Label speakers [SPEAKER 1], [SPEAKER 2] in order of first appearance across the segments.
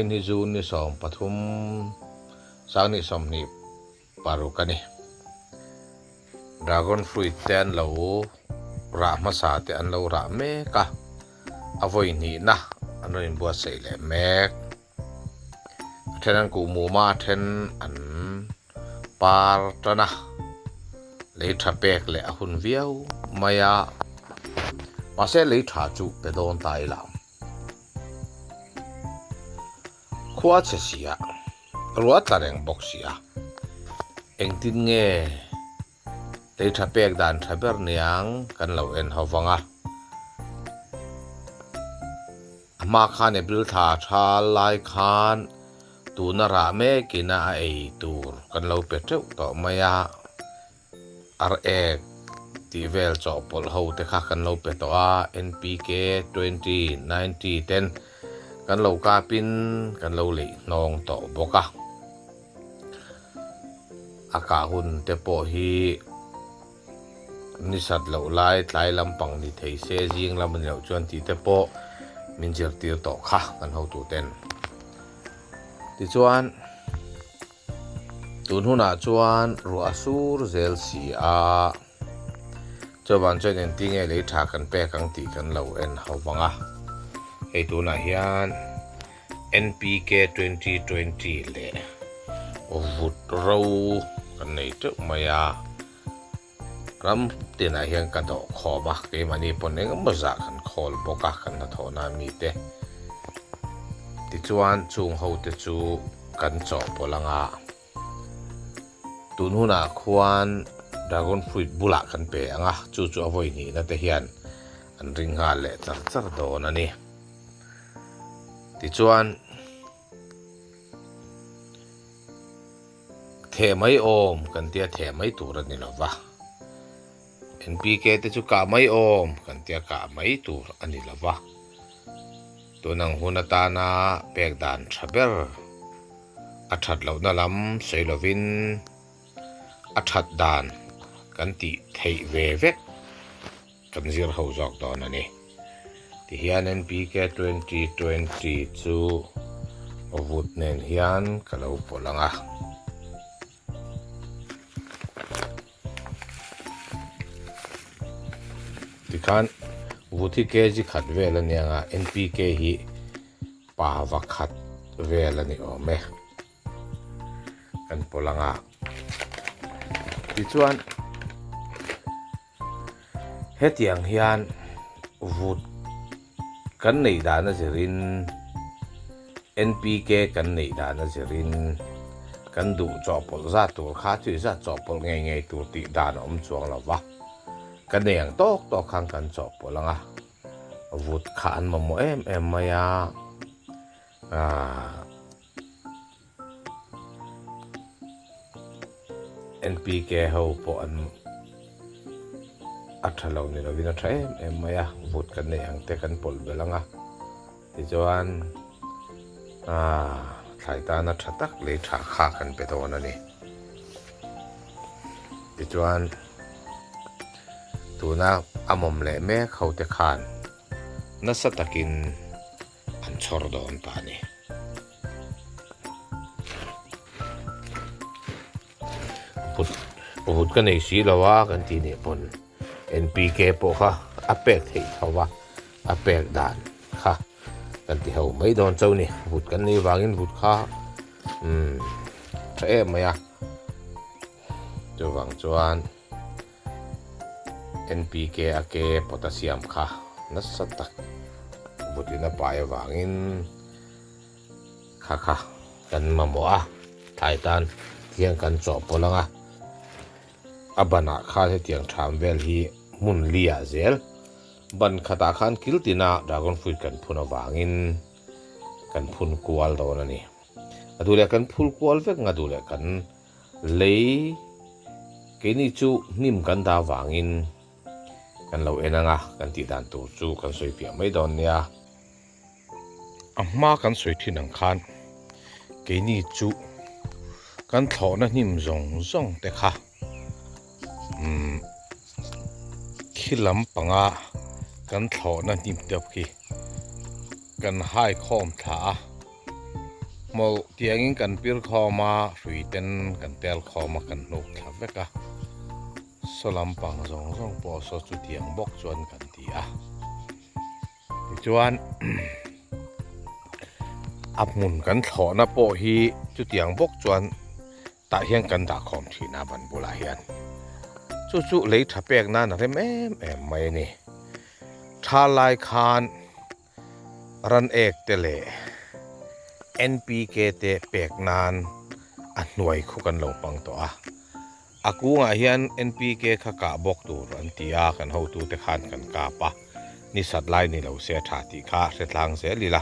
[SPEAKER 1] Vawiin hi June ni 13, 2026 a ni. Dragon fruit te an lo rah hmasa te an lo rah mek a, a vawi hnihna an rawn inbuatsaih leh mek. A then an kuh mum a, a then an par tan a, lei tha pek leh a hun viau mai a, mahse lei tha chu pe dawn ta ila. Khua chhe sia, ruah tla reng bawk sia, engtin nge lei tha pek dan tha ber niang kan lo en ho vang a. A hma khan April thla thal lai khan tuna rah mekin a ei tur kan lo pe teuh tawh mai a. Ar ek tih vel chawhpawlh ho te kha kan lo pe tawh a, NPK 20, 90 ten kan lo kapin kan lo leih hnawng tawh bawk a. A kah hun te pawh hi ni sat loh lai tlai lampang ni thei se zing lam a ni loh chuan tih te pawh min zirtir tawh kha kan hotu ten. Tichuan. Tun hunah chuan ruah a sur zel si a, chuvang chuan engtin nge lei tha kan pek ang tih kan lo en ho vang a. Hei tunah hian NPK 2020 leh vut ro kan nei teuh mai a, ram tinah hian ka dawh khawm a, keimahni pawn engemaw zah kan khawl bawk a kan hnathawhna mite. Tichuan chung hote chu kan chawhpawlh ang a, tun hunah khuan dragon fruit bulah kan pe ang a, chu chu a vawi hnihna te hian an ring nghal leh char char dawn a ni. Tichuan. Theh mai awm kan tia theh mai tur a ni lo va, NPK te chu kah mai awm kan tia kah mai tur a ni lo va. Tun ang hun atana pek dan tha ber a that lohna lam sawi lovin a that dan kan tih theih ve vek kan zir ho zawk dawn a ni. Tihian NPK 2020 chu vut nen hian ka lo pawlh ang a. Tikhan vut hi kg khat vel a nia ang a, NPK hi pava khat vel a ni awm e. Kan pawlh ang a. Tichuan. Hetiang hian vut kan neih dan a zirin, NPK kan neih dan a zirin kan duh chawhpawlh zat tur kha chu zat chawhpawlh ngei ngei tur tih dan a awm chuang lo va. Kan nei ang tawk tawk khan kan chawhpawlh ang a, vut kha an mamawh em em mai a, aah. NPK ho pawh an a tha lo ni lovin a tha em em mai a, vut kan neih ang te kan pawlh belh ang a, tichuan aaa thlai tana tha tak lei tha kha kan pe dawn a ni. Tichuan tuna a mawm leh mek ho te khan nasa takin an chhawr dawn ta a ni. Vut vut ka nei si lo a kan tih nih pawn NPK pawh kha a pek theih tho a, a pek dan kha kan ti ho mai dawn chauh a ni. Vut kan nei vangin vut kha umm tha em mai a, chuvang chuan. NPK a ke potassium kha nasa tak vutin a pai avangin kha kha kan mamawh a, thlai tan hian kan chawhpawlh ang a, a banah khan hetiang tham vel hi hmun li ah zel ban khatah khan kil tina dragon fruit kan phun avangin kan phun kual dawn a ni. A duh leh kan phul kual vek ang a duh leh kan Lei keini chu hnim kan dah vangin kan lo en ang a, kan tih dan tur chu kan sawi fiah mai dawn nia. A hma kan sawi thin ang khan keini chu kan thlawhna hnim zawng zawng te kha umm khi lampanga kan thlawhna hnim te khi kan hai khawm thla a. Hmawlh tiangin kan pir khawm a, hrui ten kan tel khawm a, kan hnuk thla vek a. Saw lampang zawng zawng pawh saw chutiang bawk chuan kan ti a. Tichuan a hmun kan thlawhna pawh hi chutiang bawk chuan tah hian kan dah khawm thin a ban bulah hian. Chu chu lei tha pek nan a rem em em mai a ni. Tha lai khan ran ek te leh NPK te pek nan a hnuai khu kan lo hmang tawh a. A kungah hian NPK kha kah bawk tur an ti a, kan hotute khan kan kap a, ni sat lai ni lo se a tha tih kha hre tlang zel ila,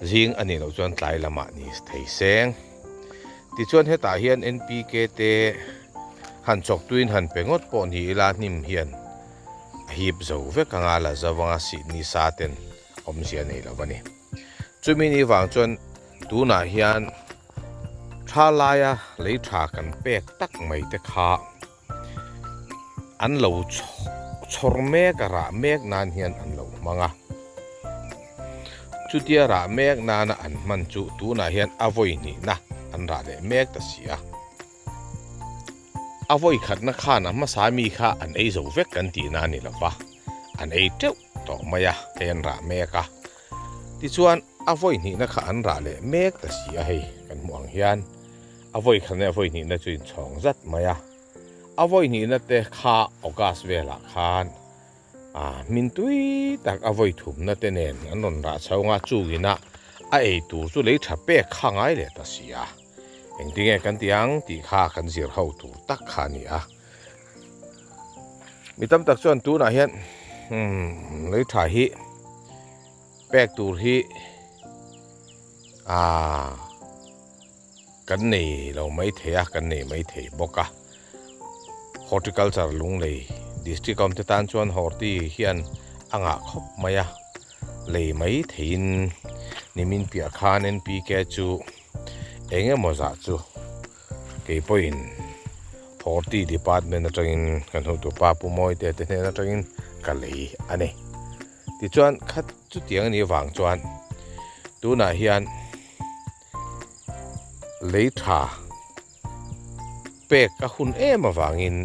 [SPEAKER 1] zing a nih loh chuan tlai lamah ni thei seng. Tichuan hetah hian NPK te han chawktuin han pe ngawt pawh ni ila hnim hian a hip zo vek anga la zo anga sih ni sa ten awmzia nei lo a ni. Chumi ni vang chuan tunah hian Tha laia lei tha kan pek tak mai te kha an lo chhawr mek a, rah mek nan hian an lo hmang a. Chutia rah mek nana an hman chu tunah hian a vawi hnihna an rah leh mek ta si a. A vawi khatna khan a hmasa mi kha an ei zo vek kan tihna a ni lo va, an ei teuh tawh mai a, hei an rah mek a. Tichuan, a vawi hnihna kha an rah leh mek ta si a hei, kan hmuh ang hian a vawi khatna leh a vawi hnihna chu inchhawng zat mai a. A vawi hnihna te kha August velah khan ah hmin tui tak a vawi thumna te nen an rawn rah chho anga chungina a ei tur chu lei tha pek kha ngai leh ta si a. Engtinge kan ti ang tih kha kan zir ho tur tak kha a ni a. Mi tam tak chuan tunah hian umm lei tha hi pek tur hi aaa kan nei lo mai thei a kan nei mai thei bawk a horticulture lunglei district awm te tan chuan horti hian a ngah khawp mai a lei mai theiin nimin piah khan N_P_K chu eng emaw zah chu. Kei pawhin Horti Department atangin kan hotupa Pu Mawite te hnen atangin ka lei a ni. Tichuan khat chutiang a nih avang chuan tunah hian lei tha pek a hun em avangin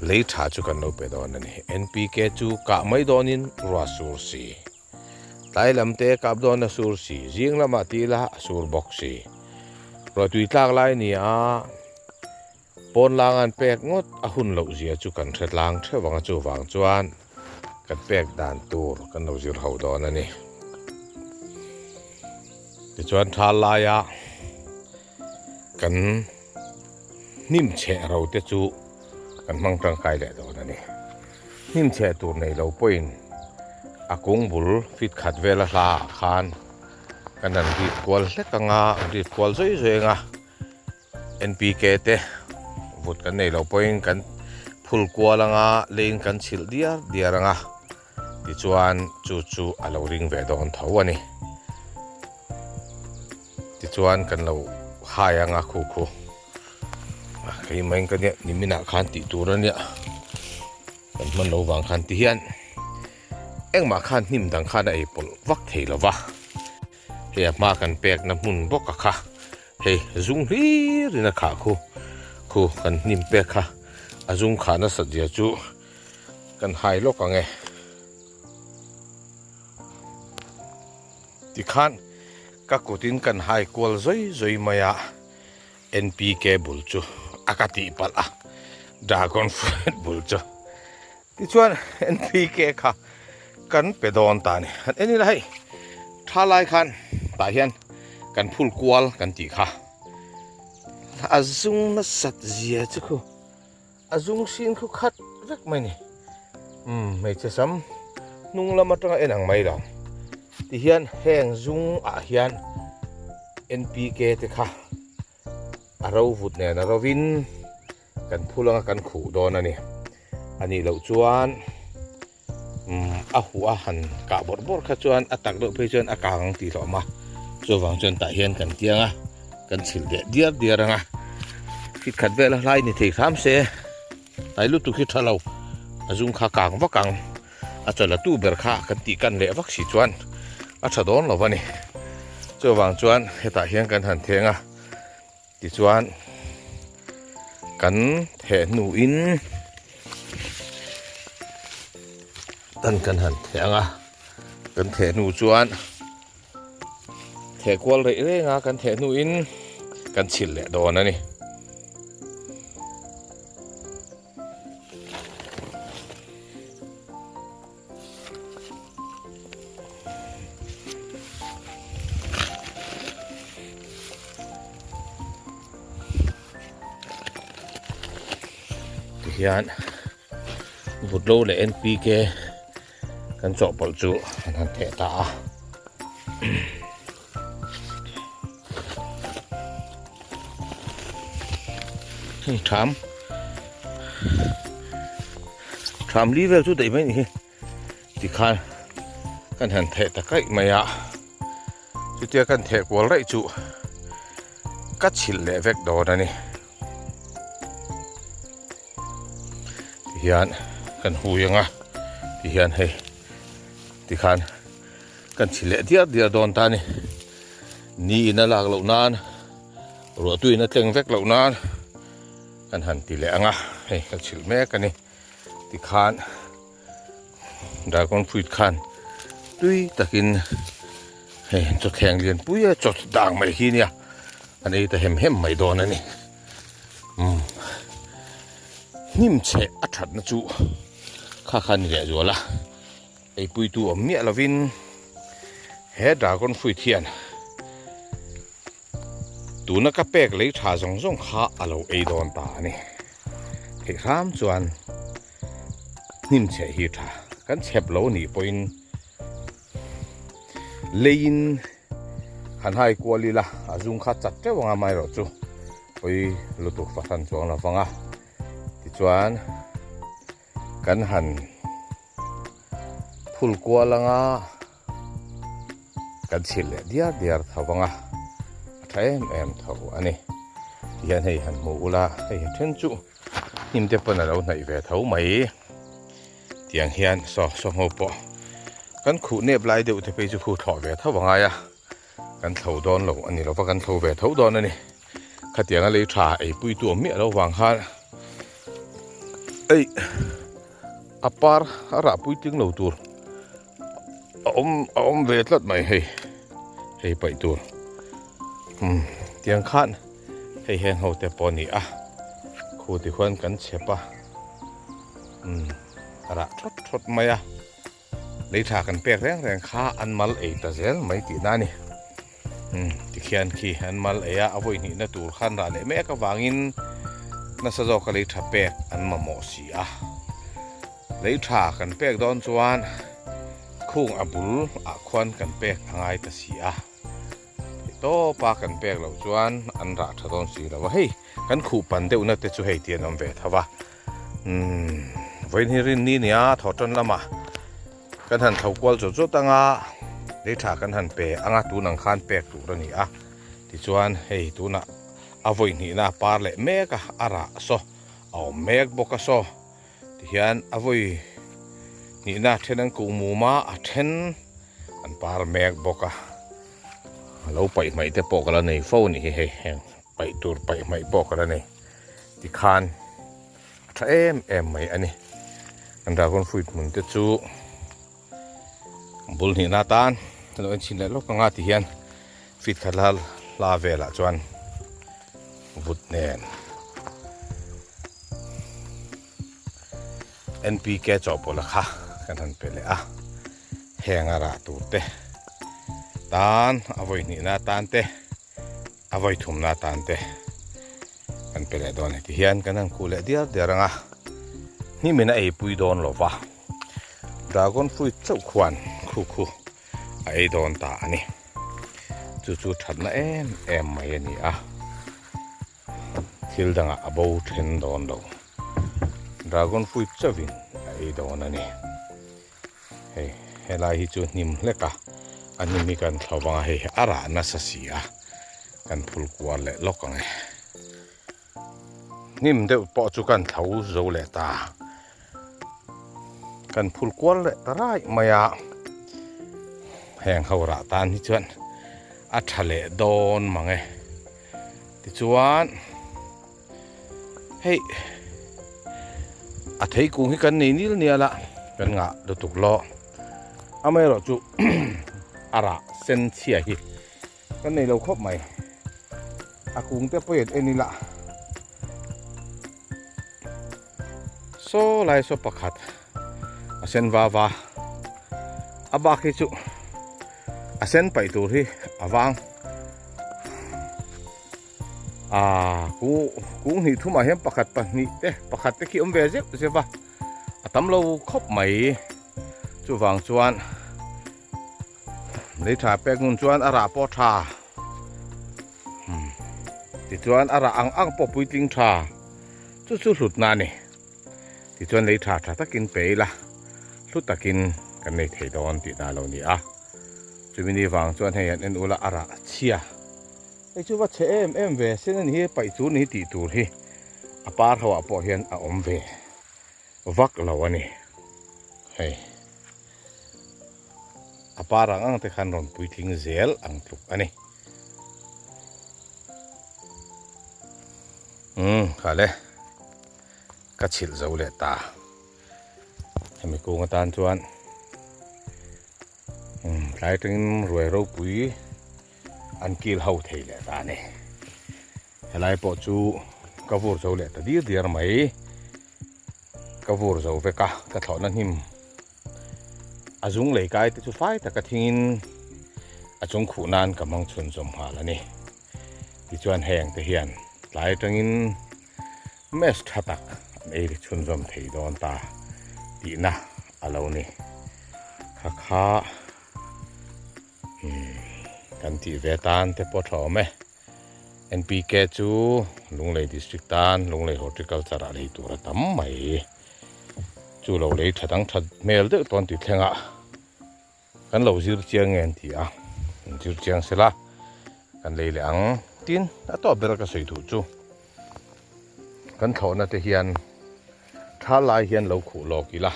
[SPEAKER 1] lei tha chu kan lo pe dawn a ni. NPK chu kah mai dawnin ruah sur si. Tlai lam te kap dawn a sur si, zing lamah ti ila a sur bawk si. Ruahtui tlak lai ni a, pawn lang an pek ngawt a hun loh zia chu kan hre tlang theuh ang a chuvang chuan kan pek dan tur kan lo zir ho dawn a ni. Tichuan thal laia kan hnim chheh ro te chu kan hmang tangkai leh dawn a ni. Hnim chheh tur nei lo pawhin a kung bul fit khat vel a hla ah khan kan han rit kual hlek ang a, an rit kual zui zui ang a, NPK te vut kan nei lo pawhin kan phul kual ang a, leiin kan chhilh diar diar ang a, tichuan chu chu a lo ring ve dawn tho a ni. Tichuan kan lo hai ang a khu khu keimah in ka nia niminah khan tih tur a nia kan hman lo vang khan ti hian engmah khan hnim dang khan a ei pawlh vak thei lo va hei a hma kan pek na hmun bawk a kha hei zung hlir in a khah khu khu kan hnim pek kha a zung khah nasat zia chu kan hai lawk ang e. Tikhan ka kutin kan hai kual zui zui mai a, NPK bul chu a ka tih palh a, dragon fruit bul chu. Tichuan NPK kha kan pe dawn ta a ni. Han en ila hei, tha lai khan tah hian kan phul kual kan tih kha. A zung nasat zia chu khu. A zung sin khu khat vek mai ni. Umm hmeichhe sam hnung lam atanga en ang mai lo. Tihian heng zung ah hian NPK te kha a ro vut nen a rovin kan phul anga kan khuh dawn a ni. A nih loh chuan umm a huh a han kah bawrh bawrh kha chuan a tak deuh phei chuan a kang ang tih hlawm a chuvang chuan tah hian kan tiang a kan chhilh deh diar diar ang a fit khat vel a hlai ni thei hram se hnai lutuk hi tha lo a zum kha kang vak ang a chawlh tu ber kha kan tih kan leh vak si chuan a tha dawn lo a ni. Chuvang chuan hetah hian kan han theng a, tichuan kan theh hnuin tan kan han theh ang a, kan theh hnu chuan theh kual rei reng a kan theh hnuin kan chhilh leh dawn a ni. Tihian vutlo leh NPK kan chawhpawlh chu an han theh ta a. Hei tham tham li vel chu daih mai ni hi tikhan kan han theh ta kaih mai a chutia kan theh kual raih chu ka chhilh leh vek dawn a ni tihian kan hui ang a tihian hei tikhan kan chhilh leh diar diar dawn ta a ni ni in a lak loh nan ruah tuiin a tleng vek loh nan kan han ti leh ang a hei ka chhilh mek a ni tikhan dragon fruit khan tui takin hei chawthleng lian pui a chaw dang mai hi nia an ei ta hem hem mai dawn a ni umm hnim chhe a thatna chu kha kha ni leh zual a eipuitu awm miah lovin he dragon fruit hian Tuna ka pek lei tha zawng zawng kha a lo ei dawn ta a ni. Theih hram chuan hnim chheh hi tha. Kan chhep lo nih pawhin leiin han hai kual ila a zung kha chat teuh anga amaherawhchu pawi lutuk fahran chuang lo vang a. Tichuan kan han phul kual anga. Kan chhilh leh diar diar tho vang a, a tha em em tho a ni. Tihian hei han hmu ula, hei a then chu hnim te pawn a lo hnaih ve tho mai. Tiang hian saw saw ho pawh kan khuh nep lai deuh te phei chu khu thlawh ve tho a ngai a, kan thlo dawn lo a ni lo va, kan thlo ve tho dawn a ni. Khatianga lei tha eipui tu awm miah lo vang khan ei a par a rah pui tling lo tur. A awm a awm ve tlat mai hei hei paih tur umm tiang khan hei heng ho te pawh a ni a khu ti khuan kan chhep a umm a rah thawt thawt mai a lei tha kan pek reng reng kha an mal ei ta zel mai tihna a ni umm tikhian khi an mal ei a a vawi hnihna tur khan rah leh mek avangin nasa zawka lei tha pek an mamawh si a. Lei tha kan pek dawn chuan khung a bul ah khuan kan pek a ngai ta si a, theih tawpa kan pek loh chuan an rah tha dawn si lo a, hei kan khuh pan deuhna te chu hei ti an awm ve tho va, umm vawiin hi rinni nia thaw tan lamah kan han thlo kual zawt zawt anga lei tha kan han pe anga tun ang khan pek tur a ni a, tichuan hei tunah a vawi hnihna a par leh mek a, a rah saw a awm mek bawk a saw. Tihian a vawi hnihna a then an kuh mum a, a then an par mek bawk a. A lo paih hmaih te pawh ka la nei fo anih hi hei, heng paih tur paih hmaih pawh ka la nei. Tikhan a tha em em mai a ni. Kan dragon fruit hmun te chu bul hnihna atan ka lo en chhin leh lawk anga tihian feet khat la hla velah chuan vut nen NPK chawhpawlh a kha kan han pe leh a heng a rah tur te tan a vawi hnihna atan te a vawi thumna atan te kan pe leh dawn a ni tihian kan han khuh leh diar diar ang a hnimin a eipui dawn lo va dragon fruit chauh khuan khu khu a ei dawn ta a ni chu chu thatna em em mai a ni a thil dangah a bo then dawn lo dragon fruit chauhin a ei dawn a ni hei helai hi chu hnim hlek a a hnim hi kan thlo vang a hei a rah nasa si a kan phul kual leh lawk ang e hnim deuh pawh chu kan thlo zo leh ta kan phul kual leh ta raih mai a heng ho rah tan hi chuan. A tha leh dawn mang e. Tichuan hei a thei kung hi kan nei nil nial a, kan ngah lutuk lo. Amaherawh chu a rah sen chhia hi kan nei lo khawp mai. A kung te pawh hian en ila saw lai saw pakhat a sen va va a bak hi chu a sen paih tur hi a vang a kung kung hnih thumah hian pakhat pahnih te pakhat te khi awm ve zeuh zeuh va a tam lo khawp mai chuvang chuan lei tha pek nun chuan a rah pawh tha tichuan a rah ang ang pawh puitling tha chu chu hlutna a ni tichuan lei tha tha takin pe ila hlu takin kan nei thei dawn tih na a lo ni a chumi ni vang chuan hei an en ula a rah chhia hei chu va chhe em em ve sen a ni hi paih chu ni tih tur hi a par ho ah pawh hian a awm ve vak lo a ni hei. A par ang ang te khan rawn puitling zel ang tluk a ni. Umm kha le ka chhilh zo leh ta. Hemi kung atan chuan umm tlai atangin ruai ropui an kil ho thei leh ta a ni. Helai pawh chu ka vur zo leh ta dir diar mai. Ka vur zo vek a, ka thlawhna hnim a zung lei kai te chu fai taka thingin a chung khuh nan ka hmang chhun zawm nghal a ni. Tichuan heng te hian tlai atangin mess tha tak an ei ri chhun zawm thei dawn ta tihna a lo ni. Kha kha umm kan tih ve tan te pawh tha awm e. NPK chu Lunglei District tan Lunglei Horticulture ah lei tur a tam mai. Chu lo lei tha dang that hmel deuh tawn ti thleng ah kan lo zir chiang nge an ti a, an zir chiang sela kan lei leh ang. Tin, a tawp ber ka sawi duh chu kan thlawhna te hian tha lai hian lo khuh lawk ila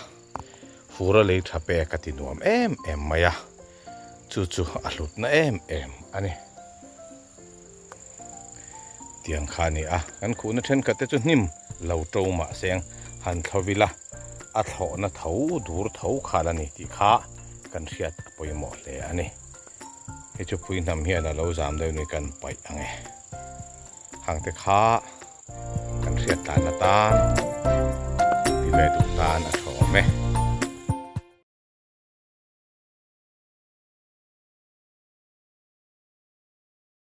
[SPEAKER 1] fura lei tha pek a ti nuam em em mai a. Chu chu a hlutna em em a ni. Tiang kha a ni a, kan khuhna thenkhat te chu hnim lo to mah seng han thlawh ila a thlawhna tho dur tho khal a ni tih kha kan hriat a pawimawh hle a ni. Hei chu pui hnam hian a lo zam deuh ni kan paih ang e. Hang te kha kan hriat tlan atan ti ve duh tan a tha awm e.